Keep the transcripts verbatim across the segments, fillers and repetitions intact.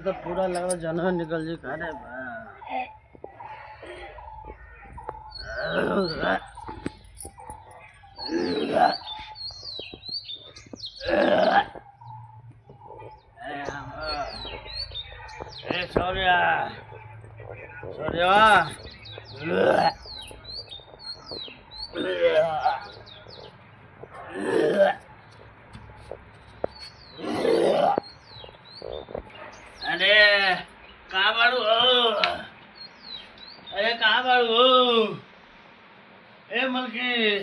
तो पूरा लगता जनवा निकल जी, का रे बा? ए, हम, ए, शौर्या, शौर्या। अरे, कहाँ बाड़ू हो? अरे, कहाँ बाड़ू हो? ए मलकी,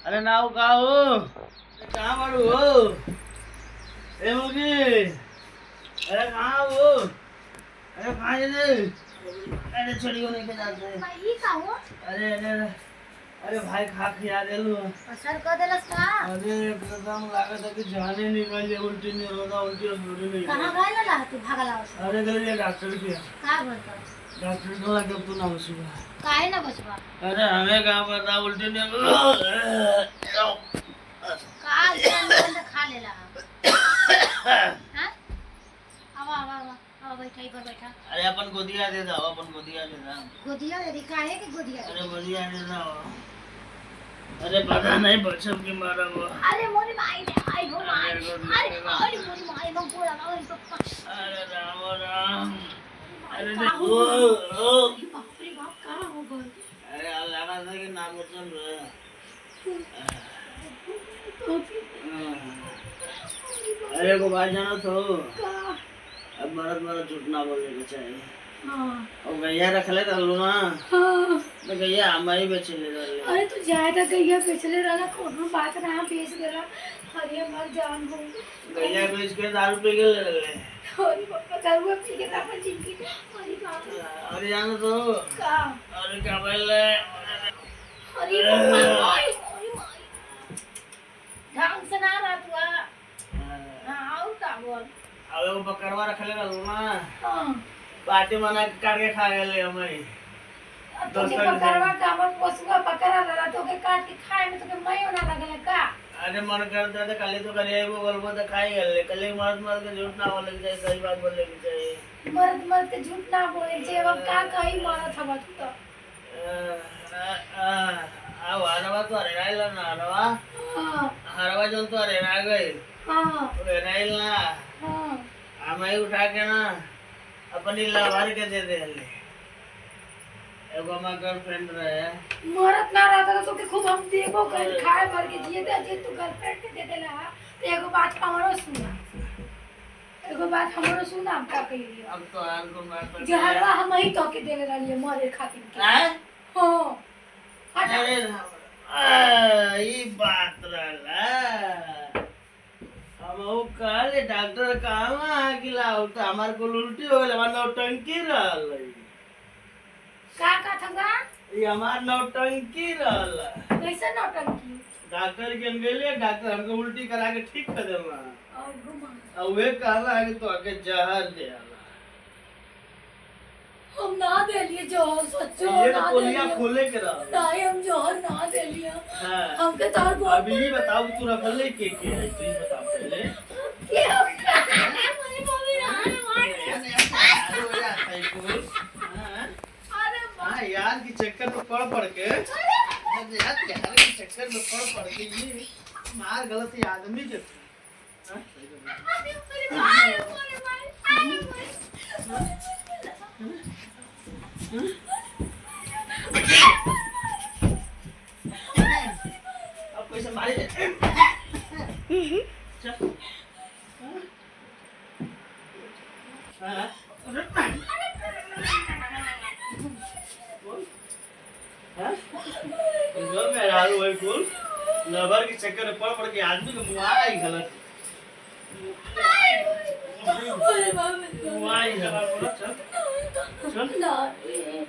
अरे नाव का हो? अरे कहाँ बाड़ू हो? ए मलकी, अरे कहाँ हो? अरे कहाँ जाते? अरे छोड़ियो नहीं के जाते। भाई, ई का हो? अरे, अरे, अरे, अरे भाई, खा खिया देलू। असर कर देलस का? अरे एकदम लागत है कि जाने निकल जाए, उल्टी नहीं होता, उल्टी और थोड़ी नहीं कहाँ होता। गए ला तू भागल आवत? अरे गए डॉक्टर के। का बोलता? डॉक्टर कहला कि अब तू ना बचबा। काहे ना बचबा? अरे हमें का पता, उल्टी नहीं। का जान बंद खा लेला? हाँ? आवा, आवा, आवा, आवा, बैठा, इधर बैठा। अरे अपन गोदिया दे दो, अपन गोदिया दे दो। गोदिया दे दी, काहे के गोदिया दे? अरे गोदिया दे दो। अरे पता नहीं बचब के मारा वो। अरे मोरी माई रे, आई हो माई। अरे गोदिया अरे, दे दो। अरे मोरी माई, हम गोड़ा, अरे पप्पा। अरे राम, राम। अरे का हो गइल? ओ, ओ। अरे बाप रे बाप, का हो गइल? अरे, यार, लगा था कि नाम रोशन रहे। अरे, एगो बात जानो तो? का? अब मरद, मरद झूठ ना बोले के चाही। हाँ। और गैया रखले रहलू ना? हाँ। तो गैया हम ही बेचले रहले। अरे, तू ज्यादा गैया बेचले रहला, कोनो बात ना, बेच देला। अरे, हमार जान हो। गैया बेच के दारू पी के ले ले। अरे बाबा, दारुआ पी के तो अपन जिंदगी, अरे बाप रे। अरे जानो तो? का? अरे का बोल? अरे बाबा, अरे, अरे माई। ढंग से ना रहत हुआ। हाँ। हाँ, और का बोल? अब एगो बकरवा रखले रहलू ना? हाँ। पार्टी मना के काट के खा गेले हमारी। अब तोके दोस्तन के बकरवा साथ। का, हमर पोसुआ बकरा रहला, तोके काट के खाए में तोके मयो ना लगले का? अरे मन करता तो कल ही तो करिया एगो गलबो तो खाई गेले। कल ही मरद मरद के झूठ ना बोले के चाही, सही बात बोले के चाही। मरद मरद के झूठ ना बोले के चाही। अब का कही मरत हवा तू तो। आ, आ, आ, आ, हरवा तो हेराइल ना, हरवा? हाँ। हरवा जौन तो हेरा गई। हाँ। वो हेराइल ना। हाँ। हम ही उठा के ना अपनी लवर के दे देले। एगो हमार girlfriend रहे। मरत ना रहता तो तोके खूब हम देबो कर अरे। खाए भर के जिए दे, जे तू girlfriend के दे देला हा, तो एगो बात हमरो सुना। एगो बात हमरो सुना, हम का कही अब तो यार को बात तो जहरवा हम ही तोके देले रहलिए मरे खातिर के। हैं? हाँ। हटा। अरे राम, आ, ई बात रहला। हमहू कहले, "डॉक्टर कहवा है कि लाओ?" तो हमार कुल उल्टी हो गइल, हमार नौटंकी रहल है। का कहत हवा? ई हमार नौटंकी रहल है। कैसे नौटंकी? डॉक्टर के हम गेले, डॉक्टर हमके उल्टी करा के ठीक कर देला। और घुमा। और वे कहला है कि तो आके जहर दे आला। हम ना देलिए जहर, सच्चो ये ना तो कोलिया देलिए। खोले के रहा। नहीं, हम जहर ना देलिए। हाँ। हमके तार को अब ये बताओ कि तू रखले के, के है, तू ही बताओ पहले। के हो? अरे मम्मी, ना, ना, मार दे। अरे यार, यार, यार, यार, यार, हाँ। अरे बाप। हाँ, यार के चक्कर में पड़ पड़ के, अरे। अरे यार, यार के चक्कर में पड़ पड़ के ये मार गलत ही आदमी के। अब कैसे मारे? चल। हाँ? हाँ? बोल। हाँ? इधर मेहरारू है कुल, लवर के चक्कर में पड़ पड़ के आदमी के मुआ आई गलत। मुआ आई गलत, बोला, चल। चल।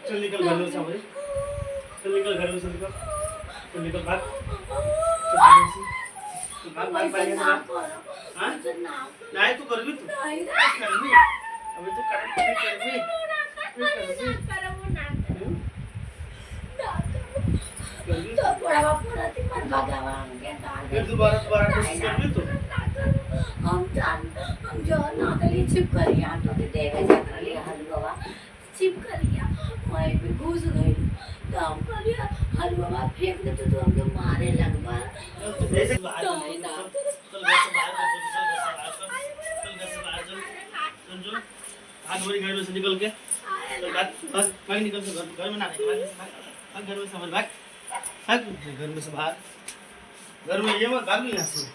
चल निकल घर में से भाई। चल निकल घर में से, निकल। चल निकल भाग। चल घर में से। चल भाग, भाग, भाग, भाग। हाँ? नहीं, तू करबी तू। नहीं रे। करबी। अबे तू करबी, तू करबी। तू करबी। हम्म? करबी। तो बड़ा बाप मरती मन भगवान के दान। फिर दोबारा, दोबारा कोशिश करबी तू। हम जान, हम जो ना दली छिप करी, हम तो हमारे घर में से निकल के, भाग, भाग, भाग, निकल से घर, घर में ना रहे, भाग, भाग, भाग, घर में से बाहर, भाग, भाग, घर में से बाहर, घर में ये मत भाग, यहाँ से।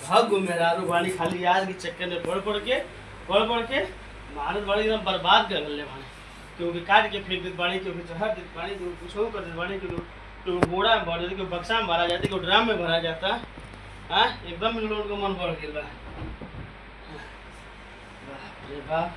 भाग गो मेहरारू बाड़ी, खाली यार के चक्कर में पड़ पड़ के, पड़ पड़ के मारत बाड़ी, एकदम बर्बाद कर ले बाड़ी। क्योंकि काट के फेंक देत बाड़ी, क्योंकि जहर देत बाड़ी, क्योंकि कुछ और कर देत बाड़ी, क्योंकि, क्योंकि बोरा में भर देत, क्योंकि बक्सा में भरा जाता, क्योंकि ड्राम में भरा जाता। हाँ, एकदम इन लोगन को मन बढ़ गइल बा। बाप रे बाप।